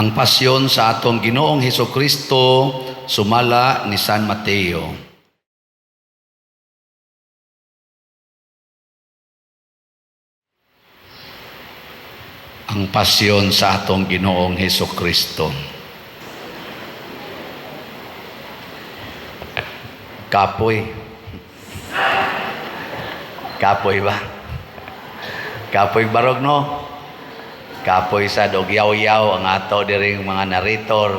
Ang pasyon sa atong Ginoong Hesukristo sumala ni San Mateo. Ang pasyon sa atong Ginoong Hesukristo. Kapoy. Kapoy ba? Kapoy barog, no? Kapoy sa og yaw-yaw ang ato diring mga narrator.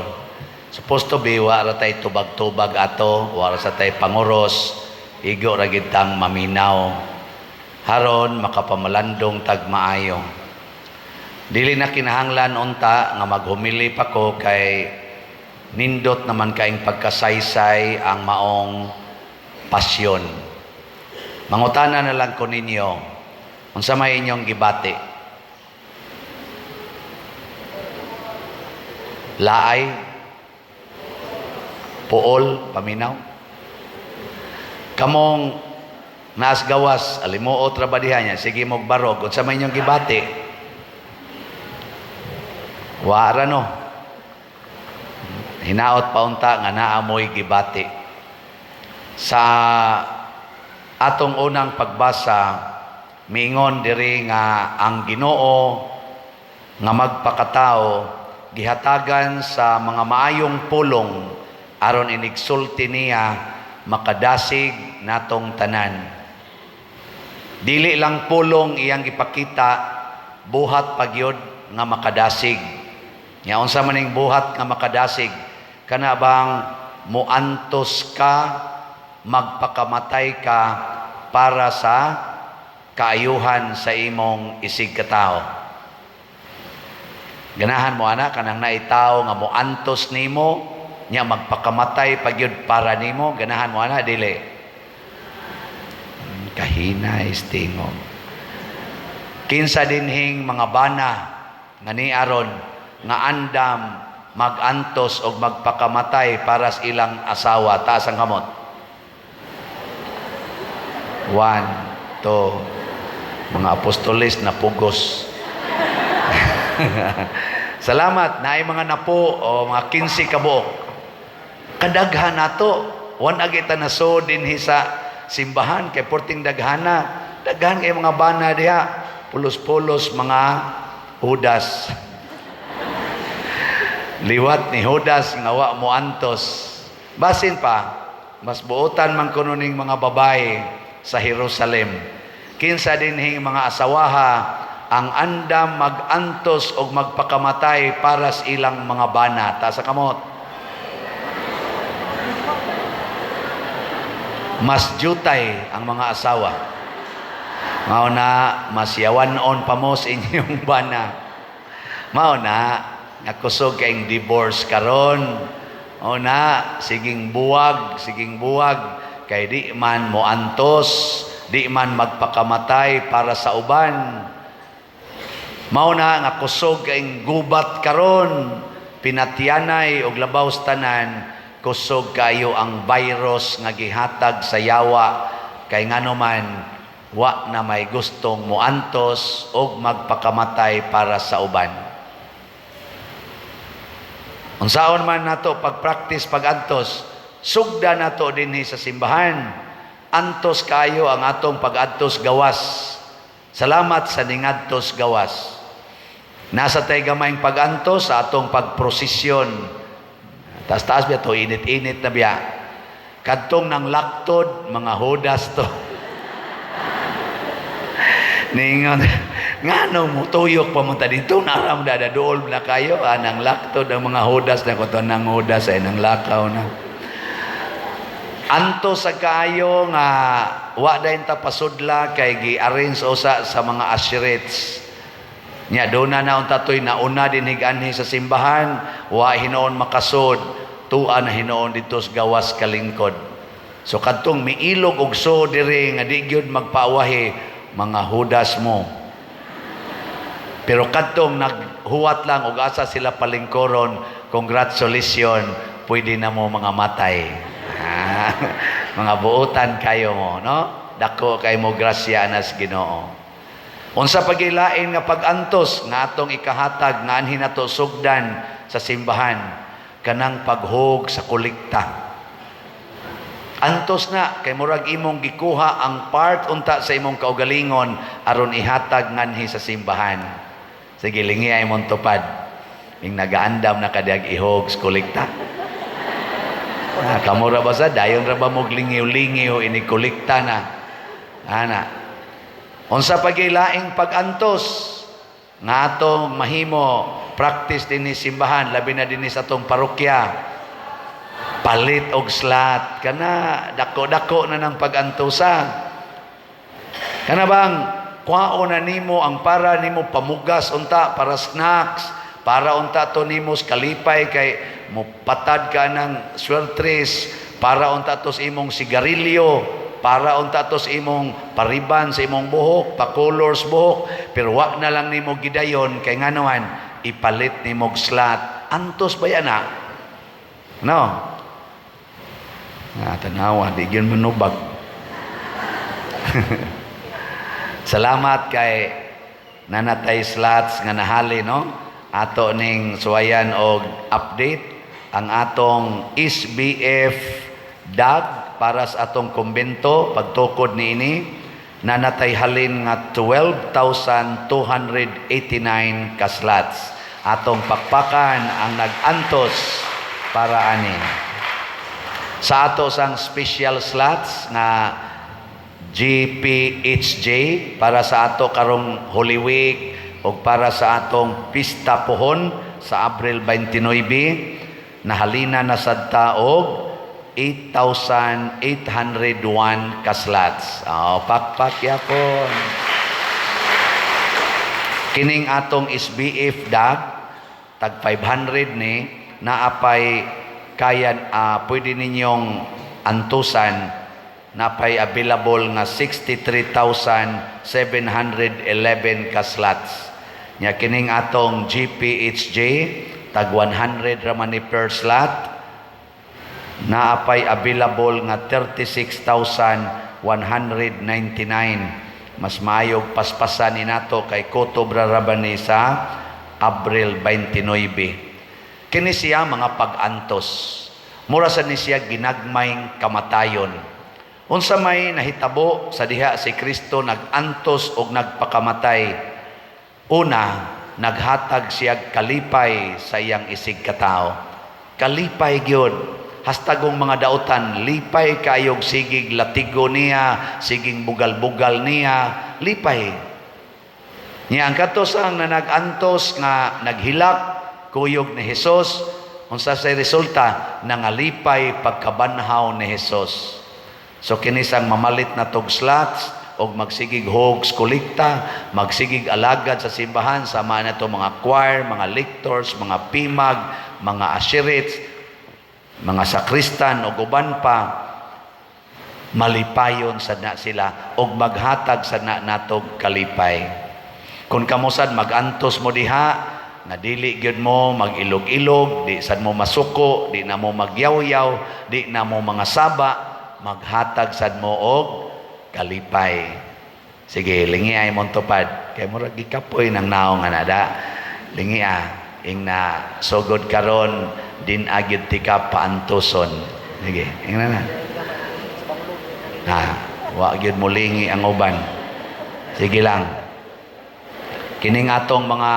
Supposed to be wa ra tay tubag-tubag ato, wa ra sa tay panguros, igo ra gid tang maminaw. Haron makapamalandong tag maayo. Dili na kinahanglan unta nga maghumili pa ko kay nindot naman kaing pagkasaysay ang maong pasyon. Mangutana na lang ko ninyo, unsa may inyong gibati? Laay? Puol? Paminaw? Kamong naas gawas, alimuot ra ba diha niya, sige mog barog, unsa may inyong gibati? Wa ra, no? Hinaot pa unta nga naa moy gibati. Sa atong unang pagbasa, miingon diri nga ang Ginoo nga magpakatao gihatagan sa mga maayong pulong aron inigsulti niya makadasig natong tanan. Dili lang pulong iyang gipakita, buhat pagyud nga makadasig. Nya unsa man ning buhat nga makadasig? Kana bang muantos ka, magpakamatay ka para sa kaayuhan sa imong isig katao. Ganahan mo ana kanang naitaw nga moantos nimo nya magpakamatay pagyud para nimo, ganahan mo ana dili? Kahina istingog. Kinsa dinhing mga bana nga ni aron nga andam magantos og magpakamatay para sa ilang asawa? Taas ang kamot. 1, 2, mga apostoles na pugos. Salamat, naay mga napo o mga 15 kabuok. Kadaghan nato, wan agita na so dinhi sa simbahan kay porting daghana. Daghan kay mga bana diha, pulos-pulos mga Judas. Liwat ni Judas nga wa mo antos. Basin pa, mas buotan man kuno ning mga babae sa Jerusalem. Kinsa dinhing mga asawaha ang andam magantos og magpakamatay para sa ilang mga bana? Taas sa kamot. Mas jutay ang mga asawa. Mao na mas yawan-on pa mo sa inyong bana. Mao na nakusog kayong divorce karon. Mao na siging buwag, siging buwag kay di man moantos, di man magpakamatay para sa uban. Mao na nga kusog kayong gubat karon, pinatyanay og labaw sa tanan, kusog kayo ang virus nga gihatag sa yawa kay ngano man wa na may gustong moantos og magpakamatay para sa uban. Unsaon man nato pagpractice pagantos, sugda nato dinhi sa simbahan. Antos kayo ang atong pagantos gawas. Salamat sa ningadtos gawas. Nasa tay gamayng pagantos sa atong pagprosesyon. Taas-taas biya to, init-init na biya. Kadtong nang laktod, mga Judas to. Ningon, ngano mo tuyok pa mo ta dito, naram da dool na kayo, anang laktod ang mga Judas na kuto nang Judas ay nang lakaw na. Anto sa kaayo nga wa dayon ta pasudla kay gi-arrange usa sa mga asherets. Nya doon na naunta to'y nauna din higanhi sa simbahan, wa hinoon makasod, tua na hinoon dito sa gawas kalingkod. So kadtong miilog og so diri nga di gyud magpaawahi, mga Judas mo. Pero kadtong naghuwat lang og asa sila palingkoron, congratulations, pwede na mo mga matay. Mga buotan kayo mo, no? Dako kay mo grasya anas Ginoo. Unsa pagilain nga pag-antos nga atong ikahatag nga anhin nato sugdan sa simbahan, kanang paghog sa kolekta. Antos na kay murag imong gikuha ang part unta sa imong kaugalingon aron ihatag nganhi sa simbahan. Sige, lingi ay imong tupad. Ing nagaandam na kadyag ihog sa kolekta. Ah, kamo ra ba sa dayon ra ba mo lingiw-lingiw ini kolekta na? Ana. Unsa pag-ilaing pag-antos nga atong mahimo practice dinhi simbahan, labi na dinhi sa atong parokya? Palit og slot kana, dako-dako na ng pag-antosa. Kana bang kuhaon na nimo ang para nimo pamugas unta, para snacks, para unta to nimo sa kalipay kay mo patad ka ng swertres, para unta to sa imong sigarilyo, para unta to sa imong pariban sa imong buhok, pa-colors buhok, pero wa na lang nimo gidayon kay nganoan ipalit nimo og slot. Antos ba yan na, no? Nga tanawa, di gyud manubag. Salamat kay nanatay slots nga nahali, no? Ato ning suwayan og update ang atong SBF DAG para sa atong kumbento. Pagtukod niini, nanatay halin nga 12,289 ka slots. Atong pakpakan ang nag-antos para ani. Sa ato sang special slots nga GPHJ para sa ato karong Holy Week o para sa atong pista pohon sa Abril 29, nahalina na sad ta og 8,801 ka slots. Oh, pakpak yapon. Kining atong SBF DAG tag 500 ni naapay kaya, pwede ninyong antusan, napay available nga 63,711 ka slots. Nya kining atong GPHJ tag 100 ra man ni per slot, naapay available nga 36,199. Mas maayog paspasan ni nato kay kutob ra ra ba ni sa Abril 29. Kini siya mga pag-antos. Mura sa ni siya ginagmayng kamatayon. Unsa may nahitabo sa diha si Kristo nag-antos og nagpakamatay? Una, naghatag siya kalipay sa iyang isig katao. Kalipay gyud. Hastagong mga dautan, lipay kayog sigig latigo niya, siging bugal-bugal niya, lipay. Niya ang kato sang na nag-antos nga naghilak kuyog ni Jesus, unsa sa resulta? Nangalipay pagkabanhaw ni Jesus. So kini sang mamalit na tog slots og magsigig hogs kolekta, magsigig alagad sa simbahan sama na to mga choir, mga lectors, mga pimag, mga usherates, mga sakristan ug uban pa, malipayon sad na sila og maghatag sad na natog kalipay. Kung kamosad magantos mo diha nga dili gyud mo mag-ilog-ilog, di sad mo masuko, di na mo magyawyaw, di na mo mga saba, maghatag sad mo og kalipay. Sige, lingi ay mong tupad. Kay murag gikapoy ng naong anada. Lingi ah, ing na sugod karon din agid tika paantuson. Sige, ing na na. Na, wa gyud mo lingi ang uban. Sige lang. Kining atong mga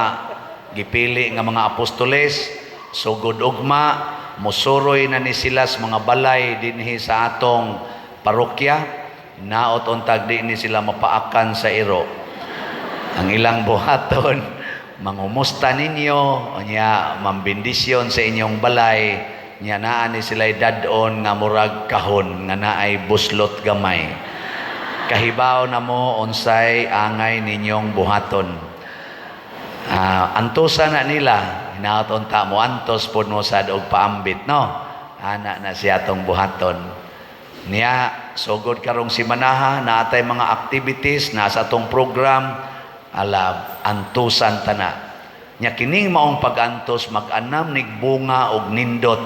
gipili nga mga apostoles, sugod ugma, musuroy na ni sila sa mga balay dinhi sa atong parokya. Naot untag di ni sila mapaakan sa iro. Ang ilang buhaton, mangumusta ninyo, unya mambendisyon sa inyong balay, nya naa ni sila dad-on nga murag kahon nga naay buslot gamay. Kahibaw na mo unsay angay ninyong buhaton. Antusa na nila, hinaot unta mo antos pod mo sad og paambit, no? Ana na siya atong buhaton. Niya sugod karong simanaha, naatay mga activities na sa atong program, ala antusan tana. Nya kining maong pag-antos mag-anam nig bunga og nindot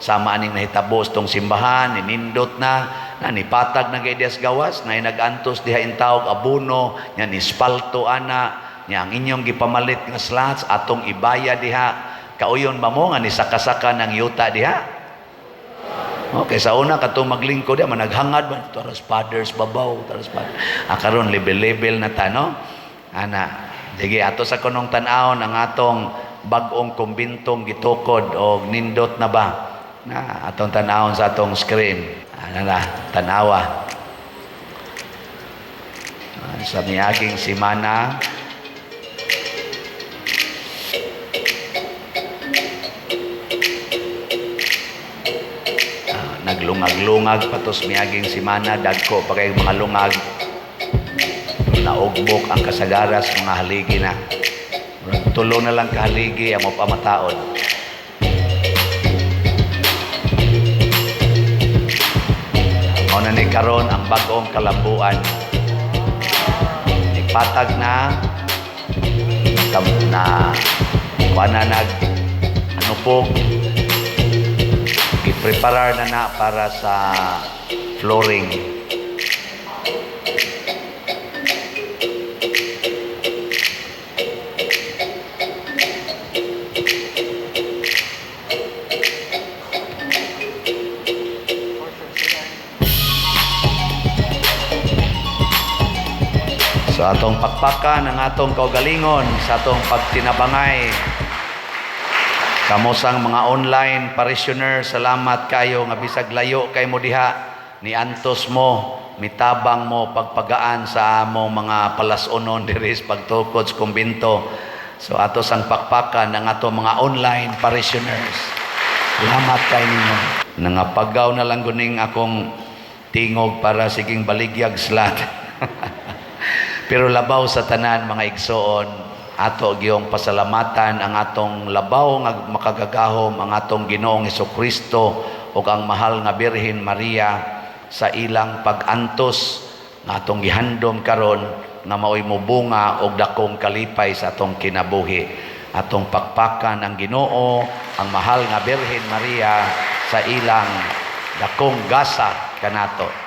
sama aning nahitabo sa tong simbahan, ninindot na na nipatag na gayud gawas na nag-antos diha intawog abono nya ni spalto ana. Nya ang inyong gipamalit nga slots atong ibaya diha. Kauyon ba mo nga ni saka-saka ng yuta diha? Okay, sa una katong maglingkod diha managhangad man taras fathers babaw, taras fathers. Ah, karon level-level na ta, no? Ana, sige, ato sa kunong tan-awon ang atong bag-ong kumbintong gitukod og nindot na ba? Na atong tan-awon sa atong screen. Ana na, tan-awa. Ah, sa miaging semana, naglungag-lungag pa tos miaging semana, dagko pa kay mga lungag. Naugbok ang kasagaras mga haligi na. Murag tulo na lang kahaligi ang mapamataon. Mao na ni karon ang bag-ong kalambuan. Ipatag na na kuha na nag ano po, gipreparar na na para sa flooring. Sa atong pakpakan ang atong kaugalingon, sa atong pagtinabangay. Kamosang mga online parishioner, salamat kayo nga bisag layo kay mo diha, niantos mo, mitabang mo pagpagaan sa among mga palasonon diri sa pagtukod sa kumbinto. So ato sang pakpakan ang ato mga online parishioners. Salamat kay ninyo. Nangapagaw na lang guning akong tingog para siging baligyag slat. Pero labaw sa tanan mga igsoon, ato giyong pasalamatan ang atong labaw nga makagagahom, ang atong Ginoong Hesukristo ug ang mahal nga Birhen Maria sa ilang pag-antos nga atong gihandom karon nga maoy mobunga og dakong kalipay sa atong kinabuhi. Atong pakpakan ang Ginoo, ang mahal nga Birhen Maria sa ilang dakong gasa kanato.